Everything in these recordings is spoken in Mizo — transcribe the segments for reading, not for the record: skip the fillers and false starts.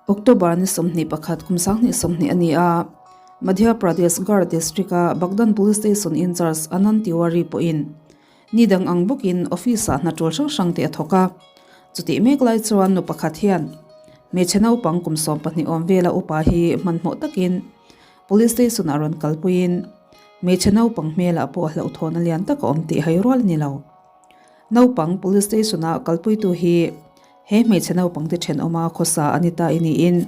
October ni 21 kum 2020 a ni a, Madhya Pradesh Garh District-a Bagdan Police Station in-charge Anand Tiwari pawhin ni dang ang bawkin office-ah hna tul hrang hrang te a thawk a. Chutih mek lai chuan nu pakhat hian hmeichhe naupang kum 12 awm vela upa hi hmanhmawh takin Police Station-ah rawn kalpuiin hmeichhe naupang hmelah pawh hlauhthawn a lian tak a awm tih hai rual a ni lo. Naupang Police Station-a kalpuitu hi he hmeichhe naupangte thenawma khawsa Anita-i niin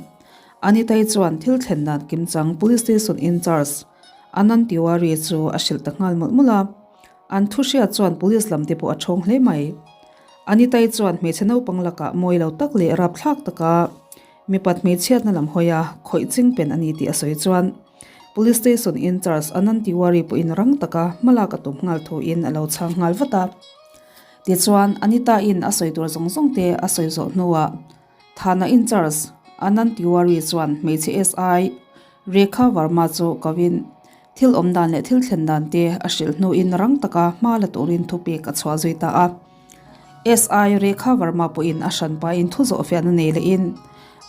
Anita-i chuan thil thlen dan kimchang Police Station in-charge Anand Tiwari chu a hrilh ta nghal mawlh mawlh a. An thu hriat chuan Police lam te pawh a thawng hle mai. Anita-i chuan hmeichhe naupang lakah mawi lo tak leh rapthlak taka mipat hmeichhiatna lam hawia khawih ching pen a ni tih a sawi chuan Police Station in-charge Anand Tiwari pawhin rang taka hmalak a tum nghal thuin a lo chhang nghal vat a. Tichuan, Anita-in a sawi tur zawng zawng te a sawi zawh hnuah Thana in-charge Anand Tiwari chuan hmeichhe SI Rekha Verma chu kovin thil awm dan leh thil thlen dan te a hrilh hnuin rang taka hma la turin thupek a chhuah zui ta a. SI Rekha Verma pawhin a hranpain thu zawh fiahna nei lehin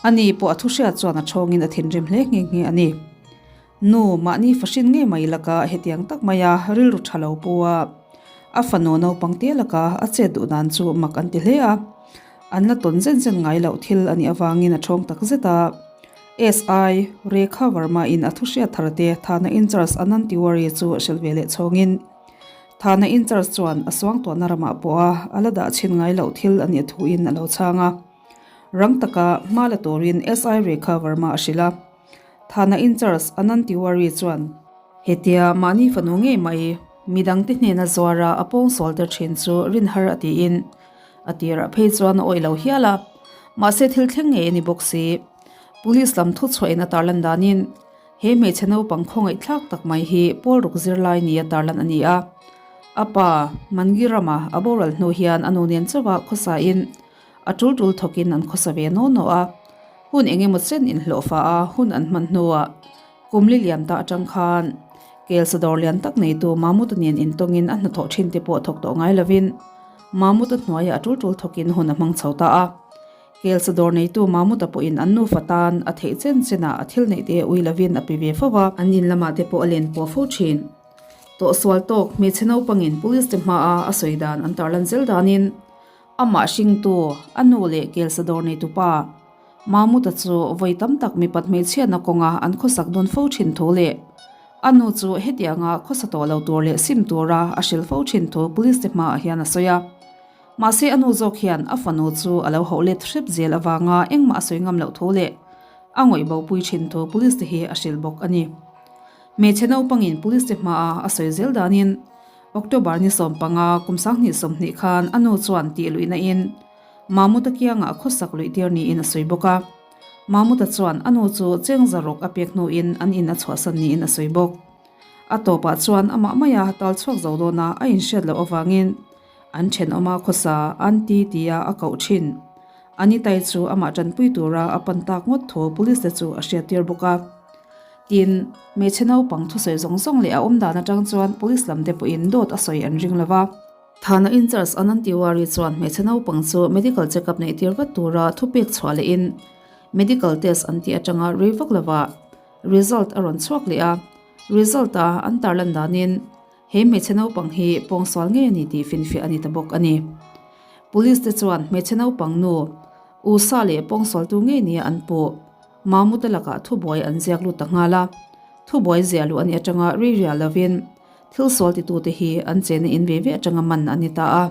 ani pawh a thu hriat chuan a thawngin a thinrim hle nghe nghe a ni. Nu, mahni fahrin ngei mai laka hetiang tak maia rilru tha lo pawha a fanu naupang te laka a chet duh dan chu mak an ti hle a, an la tawn zen zen ngai loh thil a nih avangin a thawng tak zet a. SI Rekha Verma in a thu hriat thar te Thana in-charge Anand Tiwari chu hrilh ve leh chhawngin, Thana in-charge chuan a suangtuahna ramah pawha a la dah chhin ngai loh thil a nih thuin a lo chhang a. Rang taka hma la turin SI Rekha Verma a hrilh a. Thana in-charge Anand Tiwari chuan, Hetia mahni fanu ngei mai midangte hnena zuara a pawngsual ter thin chu rin har a tiin a tirah phei chuan a awih lo hial a. Mahse thil thleng ngei a ni bawk si. Police lam thuchhuahin a tarlan danin, He hmeichhe naupang khawngaihthlak tak mai hi pawl ruk zirlai nia tarlan a ni a. A pa, Mangirama, a boral hnu hian a nu nen chauha khawsain a tul tul thawkin an khawsa ve naw naw a. Hun eng emaw chen inhlawhfa a hun an hman hnuah kum li liam ta atang khan Kelsa dawr lian tak neitu Mamuta nen intawngin a hnathawh thin te pawh thawk tawh ngai lovin Mamuta hnuaiah a tul tul thawkin hun a hmang chho ta a. Kelsa dawr neitu Mamuta pawhin an nufa tan a theih chen chenah a thil neih te ui lovin a pe ve fo va. An in lamah te pawh a len pawh fo thin. Tawhsual tawk hmeichhe naupangin police te hmaa a sawi dan an tarlan zel danin amah hringtu a nu leh Kelsa dawr neitu pa Mamuta chu vawi tam tak mipat hmeichhiatna kawnga an khawsak dawn fo thin thu leh a nu chu hetianga khawsa tawh lo tur leh sim tura a hrilh fo thin thu police te hmaah hian a sawi a. Mahse a nu zawk hian a fanu chu a lo hauh let hrep zel avanga engmah a sawi ngam loh thu leh a ngawih bo pui thin thu police te hi a hrilh bawk a ni. Hmeichhe naupangin police te hmaa a sawi zel danin October ni 15 kum 2020 khan a nu chuan tih luihna in Mamuta kiangah a khawsak luih tir niin a sawi bawk a. Mamuta chuan a nu chu cheng zaruk a pek hnuin an in a chhuahsan niin a sawi bawk. A tawpah chuan amah maia tal chhuak zo dawna a inhriat loh avangin An thenawma khawsa an ti tia a koh thin. Anitai chu amah tanpui tura a pan tak ngawt thu police te chu a hriattir bawk a. Tin, hmeichhe naupang thusawi zawng zawng leh a awm dan atang chuan police lam te pawhin dawt a sawi an ring lo va. Thana in-charge Anand Tiwari chuan hmeichhe naupang chu medical check-up neih tir vat tura thupek chhuah lehin medical test an tih atanga rei vak lovah result a rawn chhuak leh a. Result a an tarlan danin He hmeichhe naupang hi pawngsual ngei a ni tih finfiah a ni ta bawk a ni. Police te chuan hmeichhe naupang nu Usa leh pawngsualtu ngei nia an puh Mamuta lakah thubuai an ziak lut ta nghal a. Thubuai ziah luh a nih atanga ri riah lovin thil sual titute hi an chena in ve ve atanga man a ni ta a.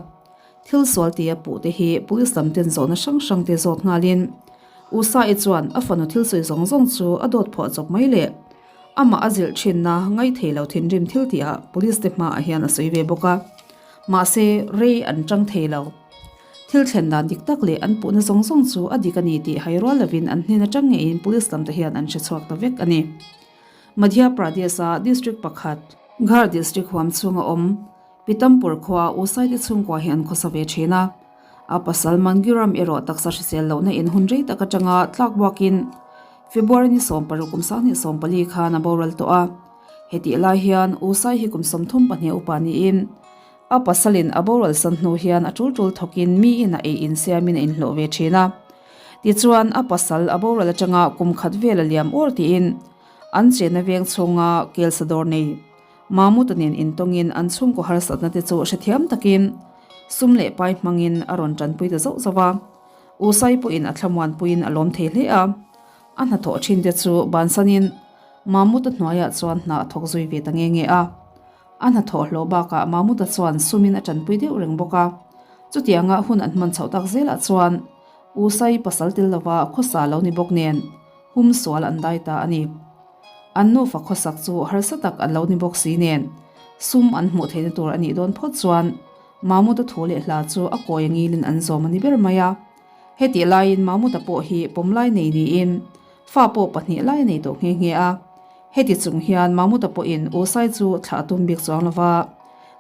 Thil sual tia puh te hi police lam ten zawhna hrang hrang te zawt nghalin Usa-i chuan a fanu thil sawi zawng zawng chu a dawt phuah chawp mai le. Amah a zilh thinna ngaithei lo thinrim thil tihah police te hmaah hian a sawi ve bawk a. Mahse, rei an tang thei lo. Thil thlen dan dik tak leh an puhna zawng zawng chu a dik a ni tih hai rual lovin an hnen atang ngeiin police lam te hian an hre chhuak ta vek a ni. Madhya Pradesh-a district pakhat, Ghar district huam chhunga awm Pitampur khua Usai te chhungkua hi an khawsa ve thin a. A pasal Mangiram erawh taksa hrisel lohna in hun rei tak atanga tlak buakin February ni 16 kum 2024 khan a boral tawh a. Hetih lai hian Usai hi kum 32 upa niin. A pasalin a boral san hnu hian a tul tul thawkin miin a ei insiamin a inhlawh ve thin a. Tichuan, a pasal a boral atanga kum khat vel a liam awr tiin an chenna veng chhunga kelsa dawr nei Mamuta nen intawngin an chhungkaw harsatna te chu hrethiam takin sum leh pai hmangin a rawn tanpui ta zauh zauh a. Usai pawhin a thlamuanpuiin a lawm thei hle a. A hnathawh thin te chu bansanin Mamuta hnuaiah chuan hna a thawk zui ve ta nge nge a. A hnathawh hlawh bakah Mamuta chuan sumin a tanpui deuh reng bawk a. Chutianga hun an hman chhoh tak zelah chuan Usai pasal tel lova khawsa lo ni bawk nen hum sual an dai ta a ni. An nufa khawsak chu harsa tak an lo ni bawk si nen sum an hmuh theihna tur a nih dawn phawt chuan Mamuta thu leh hla chu a kawi angilin an zawm a ni ber mai a. Hetih laiin Mamuta pawh hi pawmlai nei niin fa pawh pahnih lai a nei tawh nghe nghe a. Heti chung hian Mamuta pawhin Usai chu thlah a tum bik chuang lova,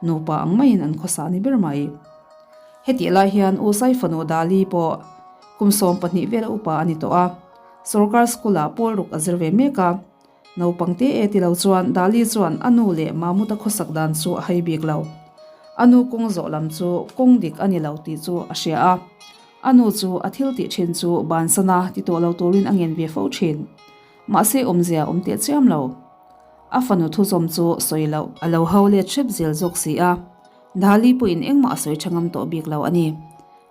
nupa ang maiin an khawsa ni ber mai. Hetih lai hian Usai fanu Dali pawh kum 12 vela upa a ni tawh a, sorkar school-ah pawl ruk a zir ve mek a. Naupang te e ti lo chuan Dali chuan a nu leh Mamuta khawsak dan chu a hai bik lo. A nu kawng zawh lam chu kawng dik a ni lo tih chu a hria a. A nu chu a thil tih thin chu bansana ti tawh lo turin a ngen ve fo thin. Mahse awmzia awm teh chiam lo. A fanu thuzawm chu sawi loh. A lo hau let hrep zel zawk si a, Dali pawhin engmah a sawi tha ngam tawh bik lo a ni.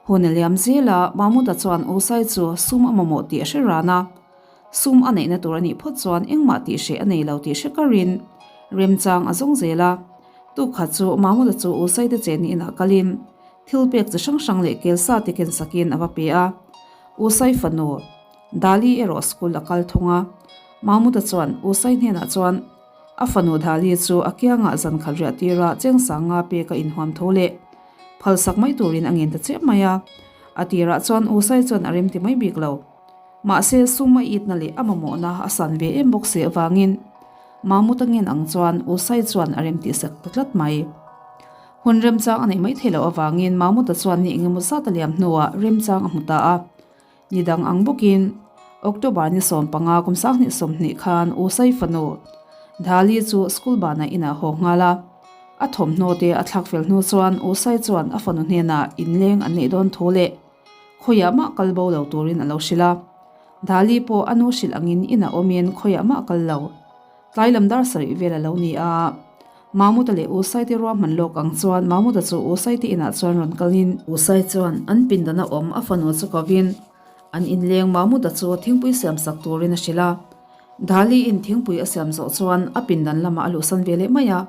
Hun a liam zel a, Mahmuda chuan Usai chu sum a mamawh tih a hre ran a. Sum a neihna tur a nih phawt chuan engmah tih hreh a nei lo tih hre karin remchang a zawng zel a. Tukkhat chu Mahmuda chu Usai te chenni inah kalin thil pek chi hrang hrang leh kelsa te ken sakin a va pe a. Usai fanu. Dali erawh school a kal thung a, Mahmuda chuan Usai hnenah chuan a fanu Dali chu a kiangah zan khat riah tira chengsang nga pek a inhuam tho leh phalsak mai turin a ngen ta chiah mai a. A tirah chuan Usai chuan a remti mai bik lo. Mahse sum a itna leh a mamawhna a san ve em bawk si avangin Mahmuda ngen ang chuan Usai chuan a remtih sak ta tlat mai. Hun remchang a neih mai theih loh avangin Mahmuda chuan ni engemaw zat a liam hnuah remchang a hmu ta a. Ni dang ang bawkin, October ni 15 kum 2020 khan U Sai fanu Dali chu school banah inah haw nghal a. A thawmhnaw te a thlak fel hnu chuan U Sai chuan a fanu hnenah inleng an neih dawn thu leh khawiah mah kal bo lo turin a lo hrilh a. Dali pawh a nu hrilh angin inah awmin khawiah mah kal lo. Tlai lam dar sarih vel a lo ni a. Mahmuda leh U Saite ruahman lawk ang chuan Mahmuda chu U Saite inah chuan rawn kalin U Sai chuan an pindana awm a fanu chu kovin an inleng Mahmuda chu thingpui siam sak turin a hrilh a. Dali in thingpui a siam zawh chuan a pindan lamah a luhsan ve leh mai a.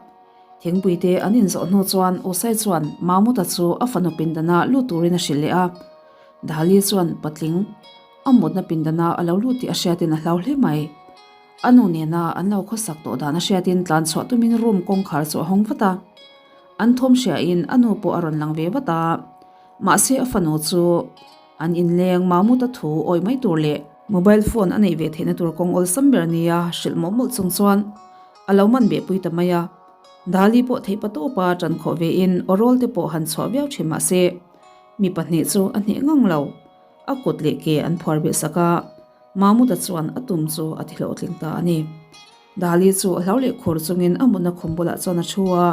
Thingpui te an inzawh hnu chuan U Sai chuan Mahmuda chu a fanu pindana lut turin a hrilh leh a. Dali chuan patling a mutna pindana a lo lut tih a hriatin a hlau hle mai. A nu nena an lo khawsak tawh dan a hriatin tlan chhuah tumin room kawngkhar chu a hawng vat a. An thawm hriain a nu pawh a rawn lang ve vat a. Mahse a fanu chu an inleng Mahmud-a thu awih mai tur leh mobile phone a neih ve theihna tur kawng awlsam ber nia hrilh mawlh mawlh chung chuan a lo man beh pui ta mai a. Dali pawh theih pa tawpa ṭan khawh vein awrawl te pawh han chhuah viau ṭhin mahse mi pahnih chu a hneh ngang lo. A kut leh ke an phuar beh sak a. Mahmuda chuan a tum chu a ti hlawhtling ta a ni. Dali chu a hlau leh khur chungin a mutna khum bulah chuan a thu a.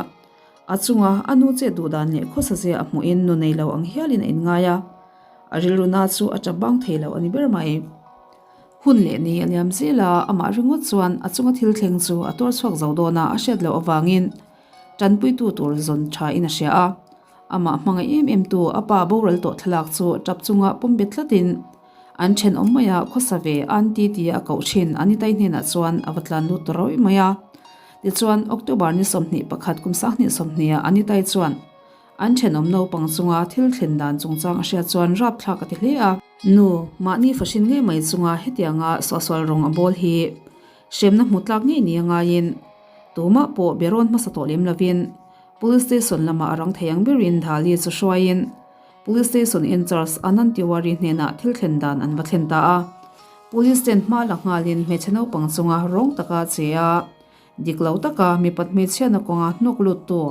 A chunga a nu chet duh dan leh khawsa zia a hmuhin nu nei lo ang hialin a inngai a. A rilru na chu a tap bang thei lo a ni ber mai. Hun leh ni a liam zel a, amah ringawt chuan a chunga thil thleng chu a tuar chhuak zo dawn a a hriat loh avangin tanpuitu tur zawn thain a hria a. Amah hmangaih em em tu a pa boral tawh thlalak chu tap chunga pawm bet tlatin An thenawm mai a, khawsa ve an ti tia a koh thin Anitai hnenah chuan a va tlan lut ta rawih mai a. Tichuan, October ni 21 kum 2020 ah Anitai chuan an thenawm naupang chunga thil thlen dan chungchang a hriat chuan rapthlak a ti hle a. Nu, mahni fahrin ngei mai chunga hetianga suahsual rawng a bawl hi hremna hmu tlak ngei ni a ngaiin tumah pawh be rawn hmasa tawh lem lovin Police station lamah a rang thei ang berin Dhali chu hruaiin Police station in-charge Anand Tiwari hnenah thil thlen dan an va thlen ta a. Police ten hma la nghalin hmeichhe naupang chunga rawng taka che a, dik lo taka mipat hmeichhiatna kawnga hnawk luttu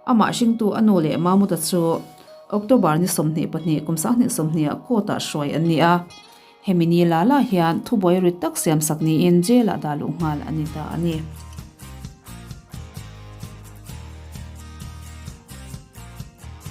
amah hringtu a nu leh Mahmuda chu October ni 22 kum 2020 ah court-ah hruai an ni a. Hemi ni la la hian thubuai rit tak siamsak niin jail-ah dah luh nghal a ni ta a ni.